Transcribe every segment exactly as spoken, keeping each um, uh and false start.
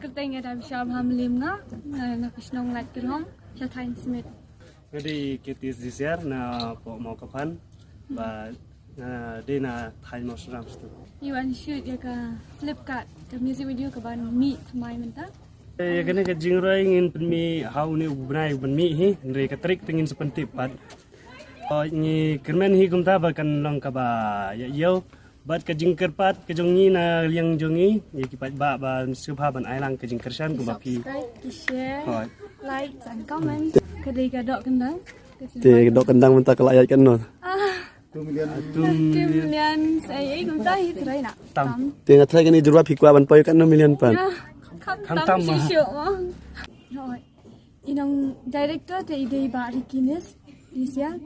Kyrteng nga Dabisha Bhamlim nga, nga na ka shnong Laitkyrhong, sha thaiñ Smit. Nga dei Ketis Disiar na poh Mawkaphan, ba nga dei na thaiñ Mawsynram sdang. Ngi wan shoot ïa ka Flipkart, ka music video kaban mih thymmai mynta. Ïa kane ka jingrwai ngin pynmih ha une u bnai uban mih hi, hynrei ka tarik te ngin sa pyntip pat. Ngi kyrmen hi kumta ba kan long kaba ïa ïew. Bad ka jingkyrpad ka jong ngi na liang jong ngi, ïa ki paidbah ba sngewbha ban ai lang ka jingkyrshan kumba phi. Subscribe, ki share, hooid, like and comment. Ka dei ka doh kyndang. Te ka doh kyndang mynta ka la ïaid katno? Ah, two million. Two million. Sa ai kumta hi trai na. Tam. Te nga trai kane jurwa phi kwah ban poi katno million pat? Khamtam shisha. Hooid. I nong director te i dei Bah Rikinis Disiar,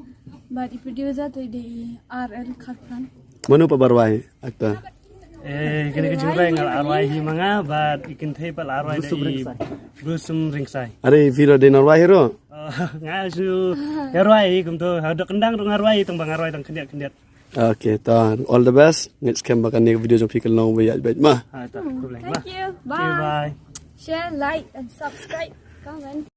bad i producer te i dei R L Kharpran. Mano pat ba rwai, actor? Eh, kane ka jingrwai nga la rwai hi ma nga, bad i kynthei pat la rwai da i Blossom Ringsai. Are, phi ruh dei na rwai hi ruh? Nga shu nga rwai hi kumto, ha doh kyndang ruh nga rwai, tang ba nga rwai tang khyndiat khyndiat. Okay, to, all the best. Ngeit skhem ba kane ka video jong phi kan long ba ïaid beit ma. Ha, to, khublei ma. Thank you. Bye. Share, like and subscribe. Comment.